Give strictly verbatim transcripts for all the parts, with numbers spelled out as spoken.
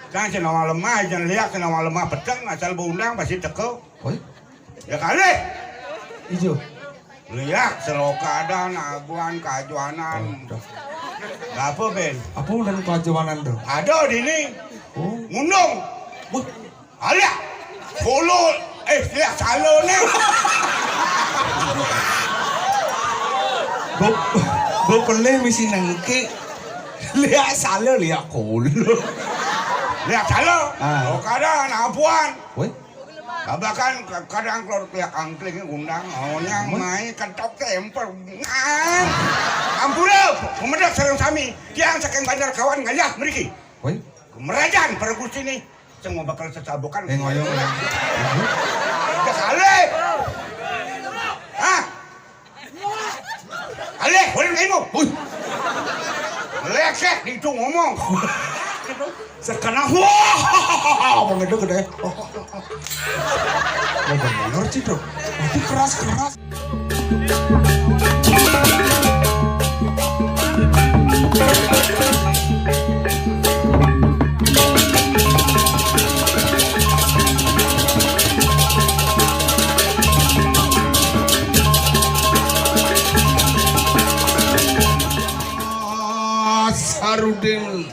Kan sing nawang lemah, jang liak sing nawang lemah peteng, asal beundang pasti teka. Woi. Ya kalih. Ijo. Liak selokadan, aguan, kajuanan. Oh, dah. Apa, Ben? Apa dan kajuanan tu? Ada di ni. Oh. Ngundung. Wah. Alah. Solo. Eh, liak sala ni. Bep-, bepelih misi nengkik. Liak sala, liak kolo. Liak sala. Ah. Selokadan, apuan. Woi. Babakan ka-, kadang keluar pihak angkling undang, onyang mai ketok tempel. Ah. Ampura, pemedak sareng sami, tiang saking Banjar Kawan ngayah mriki. Woi. Kemerajan para gusti ni, sing bakal sesabukan. Eh, ngoyong, ngoyong. Aja kalih. Hah? Alih, ulih ilmu. Wih. Lecek di itu ngomong. Sekarang, wah, mau gede-gede. Oh, bener sih, Bro. Itu keras-keras. Sarudin.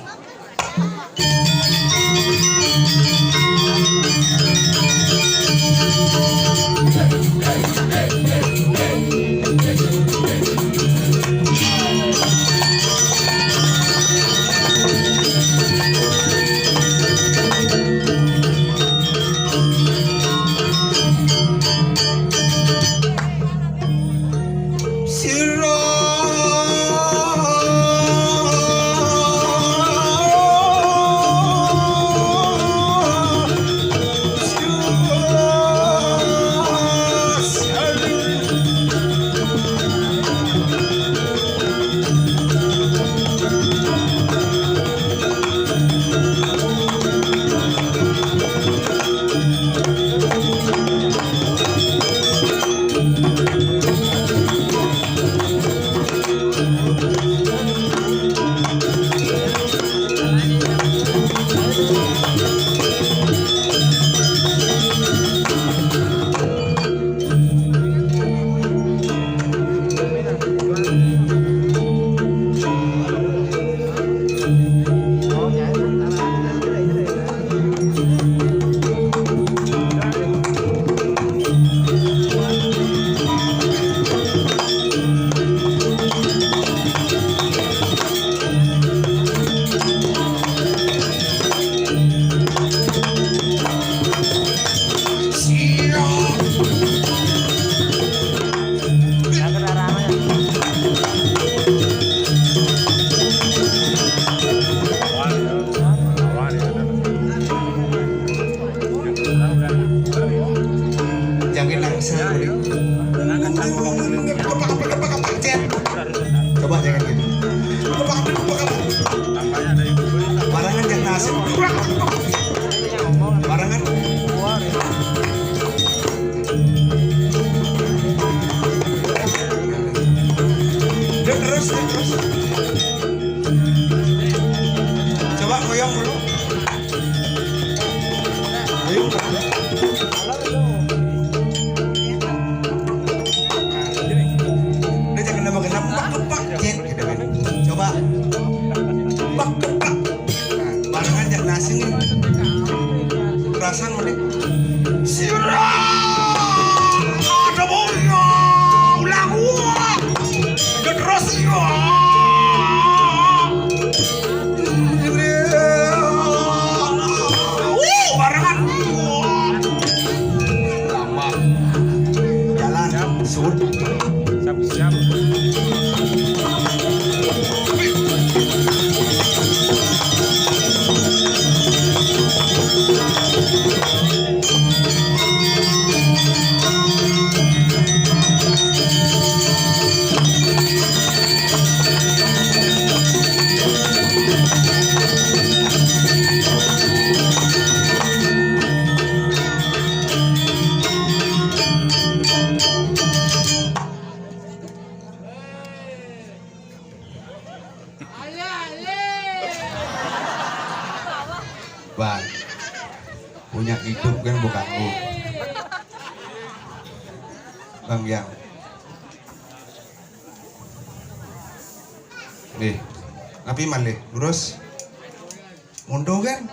Jangan langsung. Coba jangan gitu. Barangan jangan asik. Barangan. Dia terus, dia terus. Coba goyang dulu. Goyang. Udah jangan nambah genap, pak, pak, jen, gitu kan. Coba. Pak, pak. Nah, barengan jak nasi nih. Perasaan mana? Sira ada boyo ulang gua. Terus yo. Uh, barengan. Lama. Jalan, sud. Siap, siap. Bang. Punya hidup kan bukan bu. Bang Yang. Nih. Tapi malih, terus mundur kan?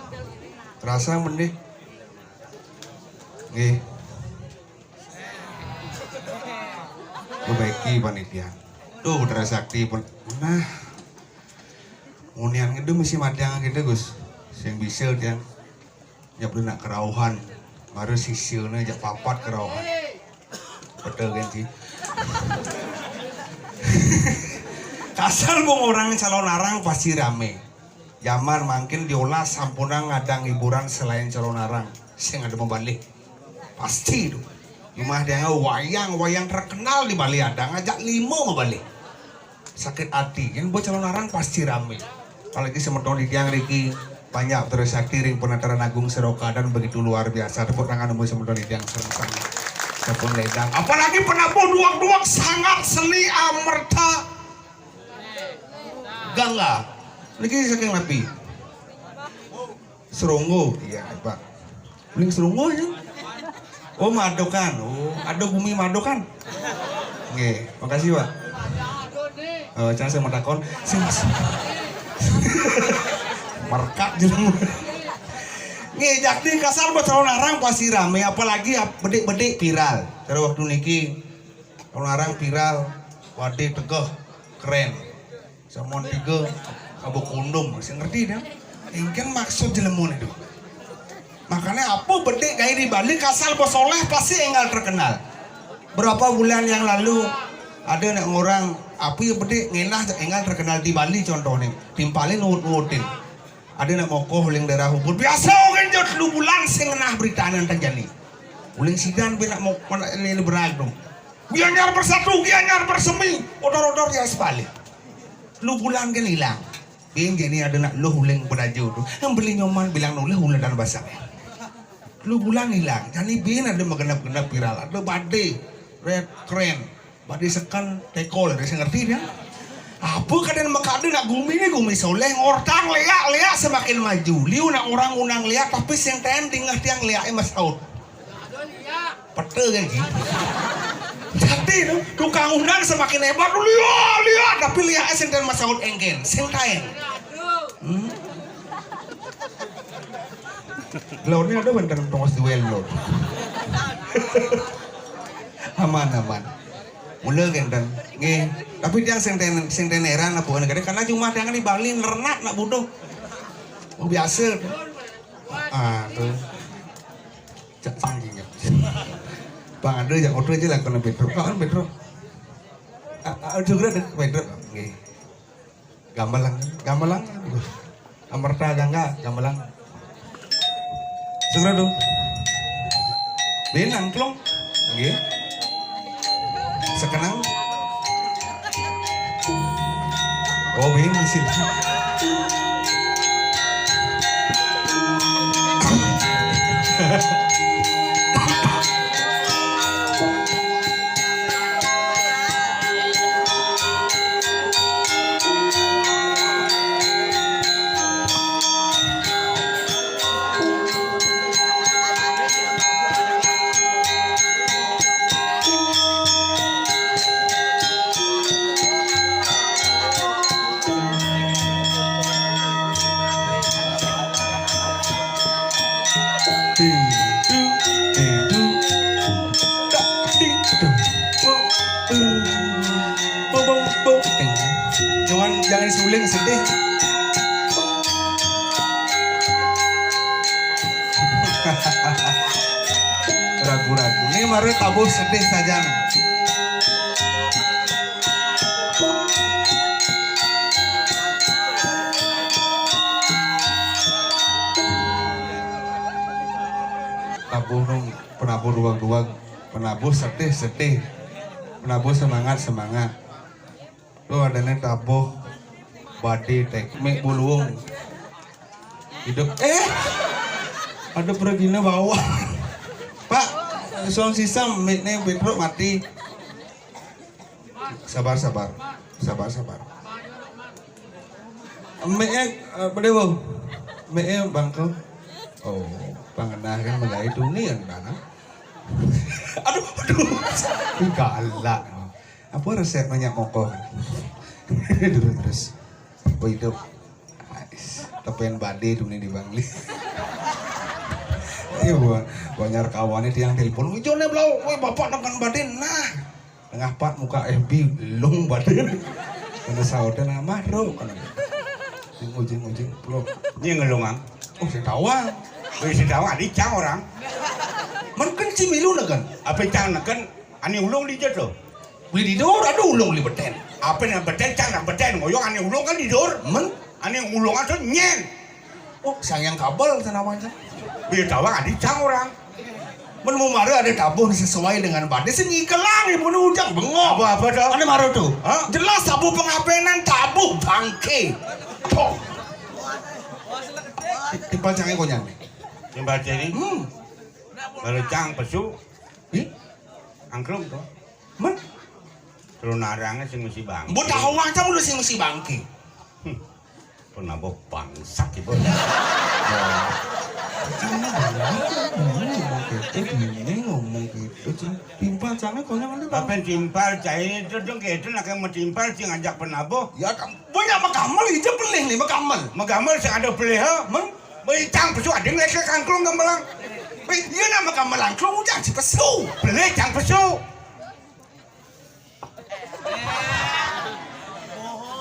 Terasa mending. Nih. Perbaiki panitia. Tuh, Putra Sakti pun. Nah. Munian itu mesti madang gitu, Gus. Sing bisa tiang. Ya bener nak kerauhan. Baru sisiune jak papat kerauhan. Betul kan sih? Kasar bung orang calon arang pasti rame. Zaman mangkin diolah sampunang ngadang hiburan selain calon arang. Sing ada membalik. Pasti itu. Rumah dia wayang, wayang terkenal di Bali ada ngajak limo membalik. Sakit hati. Yang buat calon arang pasti rame. Apalagi semeton di tiang riki banyak terus sakti ring penataran agung seroka dan begitu luar biasa. Tepuk tangan untuk semeton di tiang serengsang. Tepuk ledang. Apalagi penabuh duak-duak sangat seni amerta gangga. Niki saking napi? Seronggo. Iya, Pak. Uling Seronggo ya. Oh, Madokan. Oh, ada bumi Madokan. Nggih, makasih, Pak. Oh, cara saya mau takon. Sing merekat jelema. Nggih, jadi kasar buat calon arang pasti rame, apalagi ap- bedik-bedik viral. Terus waktu niki calon arang viral, wadih tegeh, keren. Samon tiga, Abu Kundum, masih ngerti dia. Engken maksud jelema itu. Makanya apa bedik kayak di Bali kasal bos soleh pasti enggal terkenal. Berapa bulan yang lalu ada nak ngorang apa ya bedik ngenah enggal terkenal di Bali contohnya. Timpalin nuut-nuutin. Ada nak mokoh uling daerah Ubud. Biasa orang jauh telu bulan sing ngenah berita nan terjadi. Uling sidan bin nak mau mana ini beragam. Gianyar bersatu, Gianyar bersemi. Odor-odor ya sebalik. Lu bulan kan hilang. Bin jadi ada nak lu uling beraju tu. Yang beli nyoman bilang nulis ulah dan basah. Lu bulan hilang. Jadi bin ada menggenap-genap viral. Ada badai. Red, keren. Badai sekan, tekol. Ada yang ngerti dia? Apa kadang mekade nak gumi ni gumi soleh. Ngortang leak-leak semakin maju. Liu nak orang unang leak. Tapi sing ten tinggal tiang leak mas out. Pete kan ki. Jadi tu, tukang undang semakin hebat tu, liak, liak, tapi liak sing ten masaut engken, sing taen. Hmm? Lo ni ada bentang tongos duel lo. Aman, aman. Mula kenten. Nggih. Tapi dia sing ten sing ten heran apa negara karena cuma dia di Bali nerenak nak bodoh. Oh, biasa. Ah, tu. Cak sangking ya. Bang ada jak foto aja lah kena Pedro. Kau kan Pedro. Ah, ah, juga ada Pedro. Nggih. Gamelan, gamelan. Amerta Gangga, gamelan. Segera tu. Benang kelong. Nggih. Sekenang. Oh, benang sih. Cuman jangan suling sedih. Ragu-ragu. Ini mari tabuh sedih saja. Tabuh nung penabuh ruang-ruang, penabuh sedih-sedih, penabuh semangat-semangat. Tuh adanya tabuh badi teknik buluung. Hidup eh ada pergina bawah. Pak, sound system mic-nya Pedro mati. Sabar, sabar. Sabar, sabar. Mic-nya eh, bade bau. Mic-nya bangkel. Oh, pangenah kan mulai tuni kan, Bang. Aduh, aduh. Ih, galak. Apa resep banyak mokok? Terus, terus. Oh, hidup. Ais, tepen badé tuni di Bangli. Iya, Bu. Banyak kawannya tiang telepon. "Ijone blau, woi, bapak tekan badé." Nah, tengah pak muka F B, lung badé. Kena sautnya nama, bro. Kena. Ujung-ujung, bro. Ini ngelungang. Oh, saya tahu, ah. Wis tahu, adi cang orang. Mungkin si milu neken. Apa cang neken? Ani ulung di jet lo. Beli di dor, aduh, ulung beli beten. Apa yang beten, cang nak beten? Ngoyong ani ulung kan di dor. Men? Ani ulung atau nyen? Oh, sang yang kabel sana aja. Beli tahu, adi cang orang. Men mau mara ada tabung sesuai dengan badé, sing ikelang ibu nu ujang bengok. Apa, apa dah? Ada mara tuh. Hah? Jelas tabu pengapenan, tabu bangke. Tuh. Timpal cangnya konyang nih. Timpal ceri. Hmm. Kalau cang pesu. Ih, angklung tuh. Men? Kalau narangnya sing mesti bangke. Mbok tahu aja udah sing mesti bangke. Hmm. Pernah bawa bangsat, Ibu. Ngomong gitu, ngomong gitu, Cing. Timpal cangnya konyang ada, Bang. Apa timpal cai itu dong, kayak itu nak yang mau timpal, Cing, ngajak penabuh. Ya, kan banyak megamel, itu pelih nih, megamel. Megamel sing ada pelih, ha? Men? Beli cang pesu ada ngelek angklung gamelang. Beli, iya nama gamelang angklung, udah si pesu. Beli cang pesu.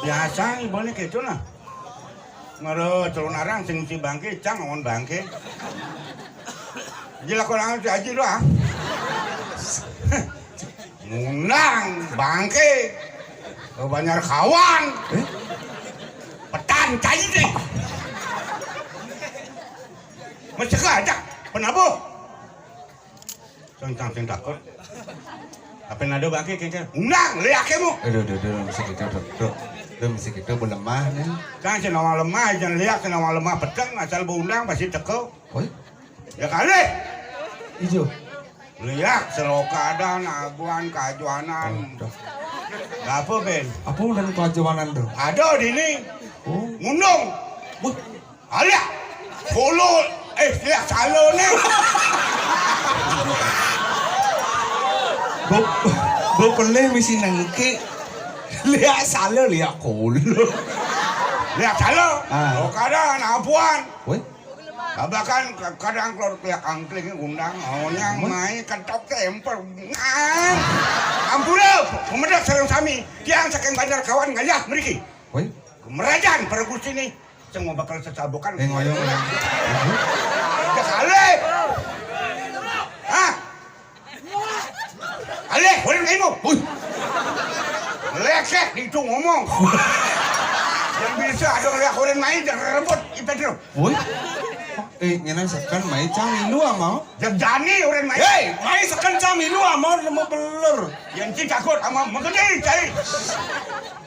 Biasa, boleh gitu lah. Ngero calon arang sing si bangke, cang ngomong bangke. Gila, kurang si Aji doang. Ngundang bangke. Ke Banjar Kawan. Eh? Petan cai deh. Mesti aja penabuh. Sing, sing, sing takut. Apa nado bangke kengkeng? Undang, liake mu. Aduh, aduh, aduh, mesti kita, aduh, aduh, aduh, mesti kita berlemah nih. Kan sing nawang lemah, jangan liak, sing nawang lemah peteng, asal beundang pasti teko. Oi? Ya kali. Ijo. Liak serokadan, abuan, kajuanan. Oh, dah. Apa, Ben? Apa udah kajuanan tuh? Ada di ini. Oh. Ngundung. Wah. Alah. Kolo, eh, liak salo nih. Bo, bo pelih misi nengke. Liak salo, liak kolo. Liak salo. Ah. Serokadan, abuan. Weh? Babakan ka-, kadang keluar pihak angkling undang, onyang mai ketok temper. Ngang. Ampura, pemedak sareng sami, tiang saking Banjar Kawan ngayah mriki. Woi. Kemerajan para gusti ni, sing mau bakal sesabukan. Eh, ngoyong, ngoyong. Ya kali. Hah? Alih, urang kayu. Wih. Lecek di itu ngomong. Yang bisa ada liak urang main, jangan rebut, itu terus. Wih. Eh, ngena seken mai cang ilu amau. Yang jani urang main. Hei, mai seken cang ilu amau, nemu belur. Yang ci takut sama menggede, cai.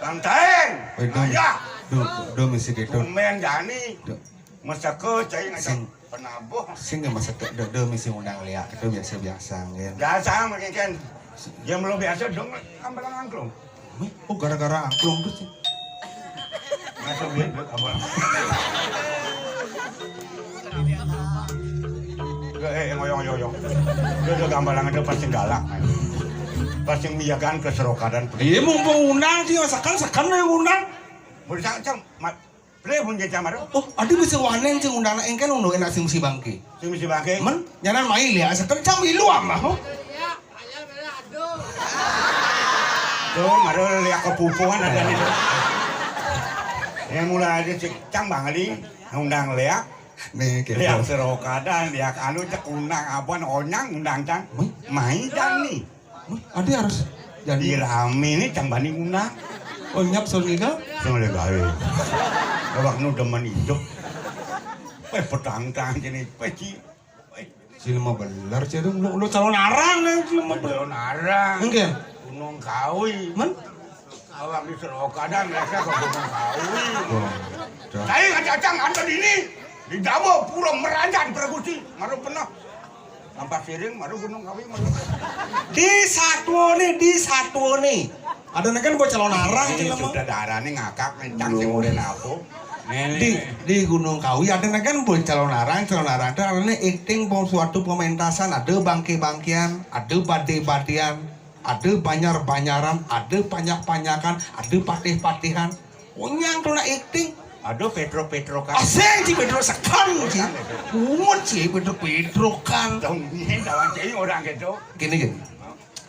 Bang Taeng. Wih, dong. Ayah. Duh, duh, mesti gitu. Tumben jani. Duh. Meseke, cai ngajak. Sing. Penabuh. Sing nggak masa ke dede misi undang liak itu biasa-biasa nggih. Biasa mungkin kan. Dia belum biasa dong gambaran angklung. Wih, oh gara-gara angklung tuh sih. Masuk duit buat apa? Eh, eh, ngoyong, ngoyong, ngoyong. Dia udah gambaran itu pasti galak, man. Pasti miyagan ke serokadan. Iya, mumpung undang sih, sekan-sekan yang undang. Boleh cang, cang, ma-, Bre, mun jajah maro. Oh, adi bisa wanen sing undang engken undang enak sing mesti bangke. Sing mesti bangke. Men, nyanan main ya, sekencang ilu amah. Oh. Tuh, maro liak kepupuhan ada nih. Ya mulai aja cik cang bangli undang liak. Nih, gitu. Liak serokadan, liak anu cek undang apa onyang undang cang. Mai dan nih. Wih, adi harus jadi. Di rame ni cang bani undang. Oh, nyap sol ngidal? Sing oleh gawe. Awak nu demen hidup. Pe petang-tang kene, pe ci. Sing mah beler, cedung. Lu, lu calon arang nih, sing mah beler. Calon arang. Enggak. Gunung Kawi. Men? Awak di Serokadan, mereka ke Gunung Kawi. Oh, dah. Saya ngajak cang, ada di ini. Di Dawa, Pura Meranjan, Pragusi. Maru pernah. Ampas siring, maru Gunung Kawi, maru. Di satuone, di satuone. Ada nih kan bocah calon arang, ini cina mah. Sudah darahnya ngakak, nih, cang sing udah napo. Di, di Gunung Kawi ada nagan boh calonarang, calonarang téh anané akting pom suatu pementasan, ada bangké-bangkéan, ada badé-badéan, ada banjar-banjaran, ada panjak-panjakan, ada patih-patihan. Onyang tuh na akting. Aduh, Pedro-Pedro kan. Asing si Pedro sekan si. Bungut si Pedro-Pedro kan. Dong, ini lawan cai orang gitu. Gini, gini.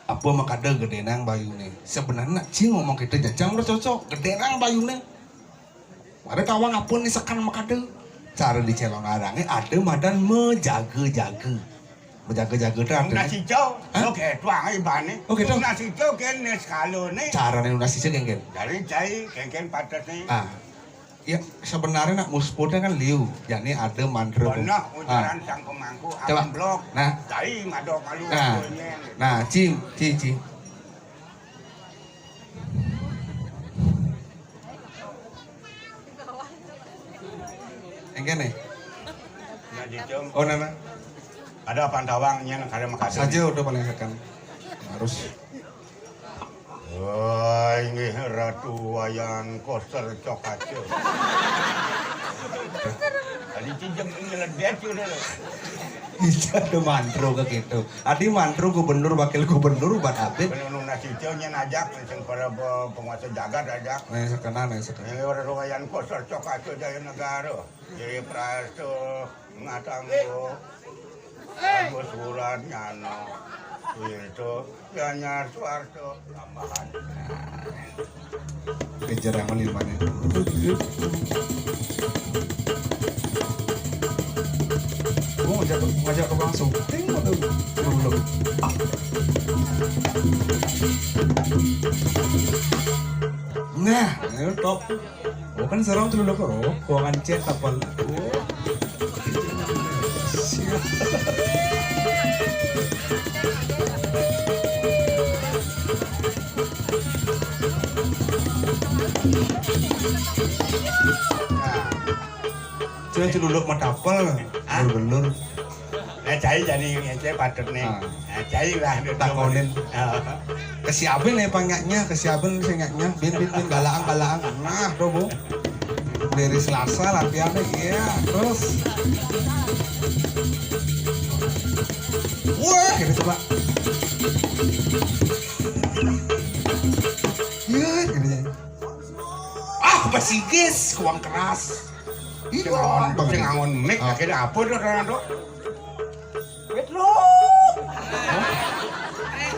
Apa makada gedénang bayuné? Sebenarnya cing ngomong kita jajang udah cocok. Gedénang bayuné. Ada tawang apa nih sekan makada? Cara di calonarangé ada madan menjaga-jaga. Menjaga-jaga téh artinya. Nasi hijau. Hah? Oké, tuang ibané. Oké, tuh. Nasi hijau kéné sekaloné. Carané nasi hijau kéngkén. Dari cai kéngkén padatné. Ah. Ya, sebenarnya nak musputnya kan liu. Jadi ada mantra tuh. Benar, ujaran sang pemangku, coba. Amblok. Nah. Cai madok malu. Nah. Nah, cing, cing, cing. Engké nih. Oh, nana. Ada apa tawang nyén kada makasih. Saja udah paling sekan. Harus. Wah, inggih Ratu Wayan Koster Cokace. Tadi cijem ini ledet udah. Bisa ada mantro ke gitu. Adi mantro gubernur, wakil gubernur, buat habis. Penunu nasi ceu nyén ajak, sing para be-, penguasa jagat ajak. Nah, sekenan, nah, sekenan. Ini orang lumayan kosor cok aja jaya negara. Jadi prasto ngatanggo. Agus surat nyano. Itu Gianyar Suarso tambahan. Kejar yang mana, mana? Oh, ngajak, ngajak tukang syuting atau belum? Nah, ini top. Oh, kan serem tuh dulu, kok. Ruangan chat apa? Oh. Siap. Nah. Cuma celuluk matapel, hah? Gelur-gelur. Nah, cai jadi ngecek patut nih. Ah. Nah, cai lah, duduk. Takonin. Ah. Kesiapin nih pangaknya, kesiapin sengaknya, bin, bin, bin, galaang, galaang. Nah, tuh, Bu. Dari Selasa latihannya, iya, terus. Wah, gitu coba. Iya, gitu ya. Ah, basigis, kuang keras. Iya, sing ngangon, sing ngangon mic, ah. Akhirnya apa tuh, tuh, tuh? Pedro. Hah?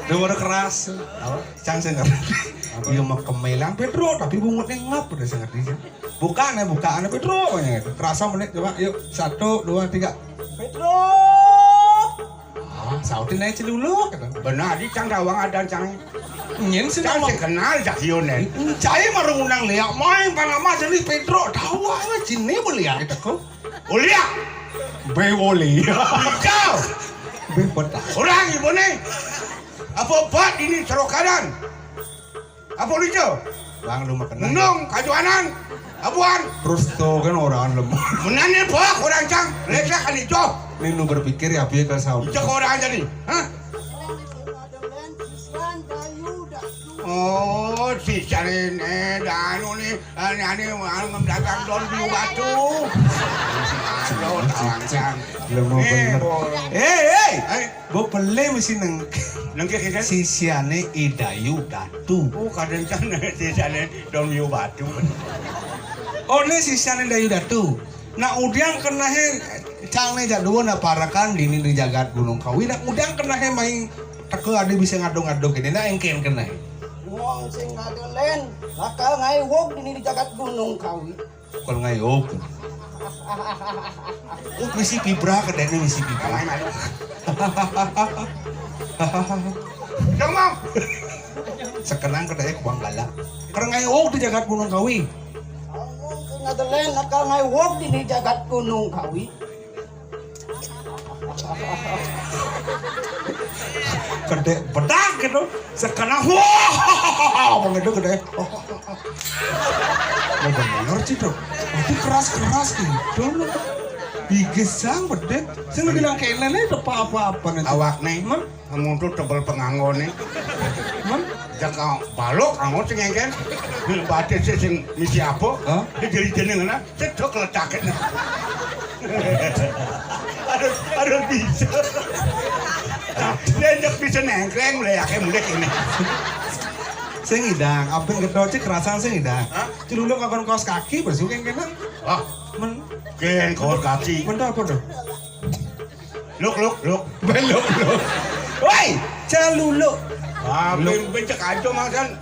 Dia udah keras. Apa? Cang saya ngerti. Apa? Iya, mah kemelang Pedro, tapi bungutnya ngap udah saya ngerti. Bukan ya, bukan ya Pedro, pokoknya gitu. Kerasa menit, coba, yuk, satu, dua, tiga. Pedro. Ah, sautin aja dulu, kata. Benar, di cang dawang ada cang. Nyen sih cang nama. Sing kenal jak yo nen. Cai marung undang liak main panama jadi Pedro. Tahu aja sini boleh ya kita kok. Ulia. Be ulia. Hijau. Be peta. Orang ibu nih. Apa obat ini serokanan? Apa lucu? Bang, lu mah kenal. Nung, kajuanan. Abuan. Terus tuh kan orang lemah. Menane bok orang cang. Lecak kan hijau. Ini lu berpikir ya, piye ke saud. Hijau ke orang aja nih. Hah? Oh, si Sarene, danu nih, ane, ane, anu datang don biu batu. Aduh, tawang cang. Lemah bener. Hei, hei. Hei. Bo pelé mesti neng. Neng ke kita? Sisiane Idayu Datu. Oh, kadang kan sisiane don biu batu. Oh, ini sisiane Idayu Datu. Nah, udiang kenahe cang ne jadua na parakan dini di jagat Gunung Kawi. Nah, udiang kenahe main teka adi bisa ngadu-ngadu kene. Nah, engken kenahe. Wong sing ngadelen, bakal ngaiwog dini di jagat Gunung Kawi. Bakal ngaiwog. Oh, misi pibra kedene misi pibra. Ngomong. Sekenang kedene kuang galak. Karena ngaiwog di jagat Gunung Kawi. Ngomong sing ngadelen, bakal ngaiwog dini jagat Gunung Kawi. Gede bedak gitu. Sekena, wah, apa gitu gede. Mau bener sih tuh. Itu keras-keras gitu loh. Gigis sang bedit. Sing lagi nang kene ne tepa apa-apa ne. Awakne, men, muntut tebel pengangone. Men, jak balok angon sing engken. Batis sing misi apa? Hah? Jadi jeneng ana, cedok lecake. Aduh, aduh bisa. Lenjek bisa nengkleng mulai akeh mulai kene. Sing idang, aben kedoce kerasan sing idang. Hah? Celuluk nggon kaos kaki bersih kene. Wah, men, ken kaos kaki. Men apa tuh? Luk, luk, luk. Belum, belum. Woi, celuluk. Ah, ben, ben cek aja makan.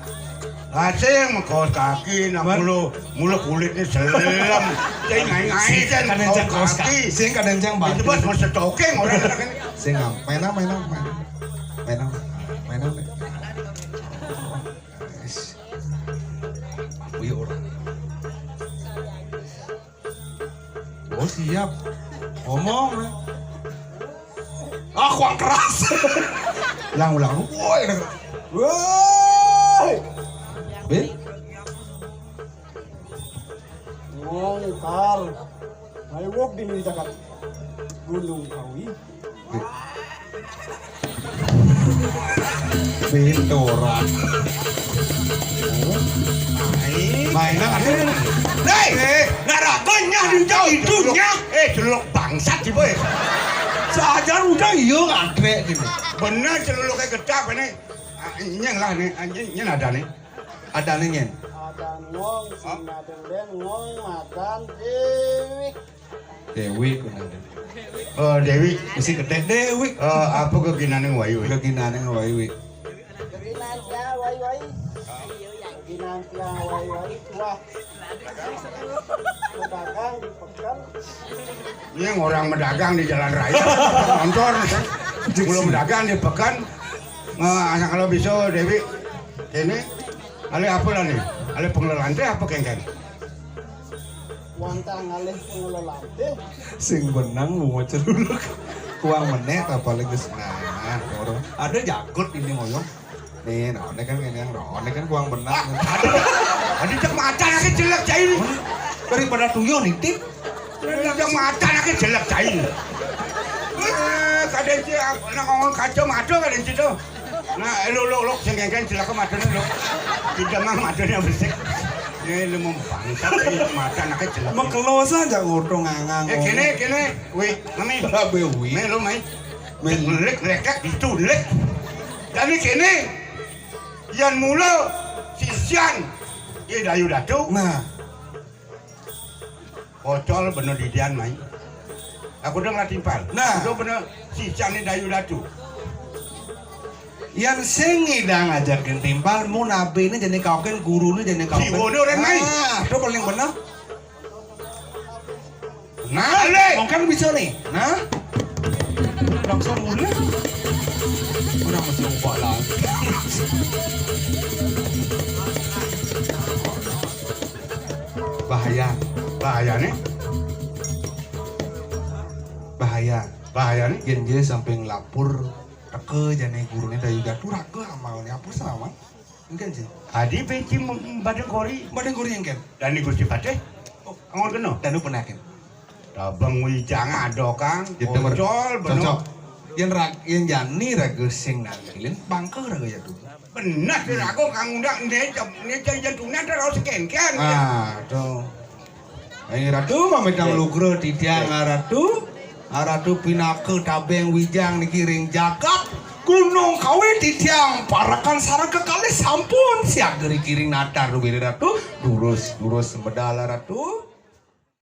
Asing kaos kaki, nak mulu, mulu kulitnya selem. Jadi ngai-ngai kan kaos kaki. Sing kadang jang batu. Itu bos mau setoking orang kan. Sing ngam, main apa, main apa, main. Main apa, main apa. Wis. Aku ya orang. Oh, siap. Ngomong. Ah, kurang keras. Ulang, ulang. Woi, woi. Be? Ngongkar. Ayo wok di jagat Gunung Kawi. Pintu orang. Main apa? Hei, ngaraganya di ujung hidungnya. Eh, celuk bangsat sih, boy. Saja udah iya ngantrek gitu. Bener celuluknya gedap ini. Ah, nyeng lah nih, ah, nyeng, nyeng ada nih. Ada nih, nyen. Ada ngong, sing ada ngong, makan, eh. Dewi, bener, Dewi. Oh, Dewi. Mesti gedhe Dewi. Eh, apa keginane wayu? Keginane wayu. Keginane wayu. Keginane wayu. Wah. Pedagang di pekan. Ini orang medagang di jalan raya. Motor. Belum medagang di pekan. Nah, asal kalau bisa, Dewi. Ini, ale apa lah nih? Ale pengelelante apa kengkeng? Wantah ngalih pengelelante. Sing benang mau celuluk. Kuang menek apalagi senang. Nah, orang ada jagut ini ngoyong. Nih, nah, ini kan ini yang roh, ini kan kuang benang. Ada cek macan aja jelek cair. Daripada tuyul nitip. Ada cek macan aja jelek cair. Eh, kadang sih, nak ngomong kacau mata kadang sih tuh. Nah, lo lo lo sing kengkeng cilaka matane lo. Tidak mang matane bersih. Ini lo mau bangsat ini mata anaknya cilaka. Mekelo saja ngotong ngangang. Eh, kene kene, wi, mami. Abe wi. Nih lo mai. Nih, ngelik ngelekek itu ngelik. Jadi kene, yang mula sisian, iya Dayu Datu. Nah. Pocol bener didian mai. Aku udah ngeliat timpal. Nah. Udah bener sisane Dayu Datu. Yang sing ngidang ajakin timpal, mun abene jane kauken, gurune jane kauken. Siwone orang mai. Ah, itu paling bener. Nah, mungkin bisa nih. Nah. Langsung mulai. Orang mesti ubah lah. Bahaya. Bahaya nih. Bahaya. Bahaya nih. Yen dia sampai ngelapor teka jane gurune Dayu Datu raga amalne apa sih, Mang? Mungkin sih. Adi benci badeng kori. Badeng kori yang kan? Dani Gusti Patih. Oh, angor kena. Danu penaken. Tabang wijang ada kang. Bocol bener. Cocok. Yen rag yen jani raga sing nangkilin bangke raga ya tuh. Bener, hmm. Aku kang undang nek nek jantunan terus kenken. Ah, tuh. Ayo Ratu, mamitang lugra titiang Ratu. Ratu pinaka tabeng wijang niki ring jagat Gunung Kawi titiang parekan sareng kekalih sampun siaga ring kiring natar ruwire Ratu. Durus, durus medal Ratu.